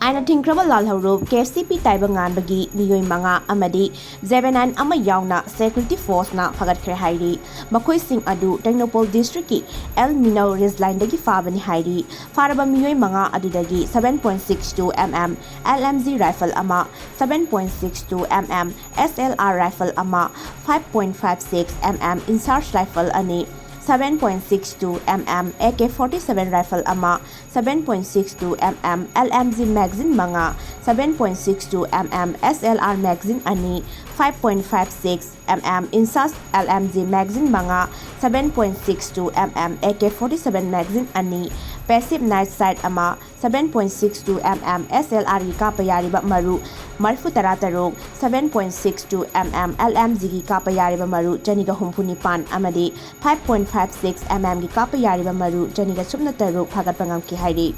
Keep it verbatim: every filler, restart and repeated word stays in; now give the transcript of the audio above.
ꯑꯥꯏꯟꯅ ꯊꯤꯡꯈ꯭ꯔꯕ ꯂꯥꯜꯍꯧꯔꯨꯞ K C ꯄꯤ ꯇꯥꯏꯕꯪꯉꯥꯟꯕꯒꯤ ꯃꯤꯑꯣꯏ ꯃꯉꯥ ꯑꯃꯗꯤ ꯖꯦꯕꯦꯅꯥꯏꯟ ꯑꯃ ꯌꯥꯎꯅ ꯁꯦꯀ꯭ꯌꯨꯔꯤꯇꯤ ꯐꯣꯔꯁꯅ ꯐꯒꯠꯈ꯭ꯔꯦ ꯍꯥꯏꯔꯤ꯫ ꯃꯈꯣꯏꯁꯤꯡ ꯑꯗꯨ ꯇꯦꯡꯅꯧꯄꯜ ꯗꯤꯁꯇ꯭ꯔꯤꯛꯀꯤ ꯑꯦꯜ ꯃꯤꯅꯧ ꯔꯦꯁ ꯂꯥꯏꯟꯗꯒꯤ ꯐꯥꯕꯅꯤ ꯍꯥꯏꯔꯤ꯫ ꯐꯥꯔꯕ ꯃꯤꯑꯣꯏ ꯃꯉꯥ ꯑꯗꯨꯗꯒꯤ seven point six two M M L M G rifle ꯑꯃ, seven point six two M M S L R rifle ꯑꯃ, five point five six M M INSAS rifle ꯑꯅꯤ, seven point six two M M A K forty seven rifle ꯑꯃ, seven point six two M M L M G magazine ꯃꯉꯥ, seven point six two M M S L R magazine ꯑꯅꯤ, five point five six M M INSAS L M G magazine ꯃꯉꯥ, seven point six two M M A K forty seven magazine ꯑꯅꯤ, passive night sight ꯑꯃ, seven point six two M M S L R ꯒꯤ ꯀꯥꯞꯄ ꯌꯥꯔꯤꯕ ꯃꯔꯨ ꯃꯔꯤꯐꯨ ꯇꯔꯥ ꯇꯔꯨꯛ, seven point six two M M L M G ꯒꯤ ꯀꯥꯞꯄ ꯌꯥꯔꯤꯕ ꯃꯔꯨ ꯆꯅꯤꯒ ꯍꯨꯝꯐꯨ ꯅꯤꯄꯥꯟ ꯑꯃꯗꯤ five point five six M M ꯒꯤ ꯀꯥꯞꯄ ꯌꯥꯔꯤꯕ ꯃꯔꯨ ꯆꯅꯤꯒ ꯁꯨꯞꯅ ꯇꯔꯨꯛ ꯐꯥꯒꯠꯄ ꯉꯝꯈꯤ ꯍꯥꯏꯔꯤ꯫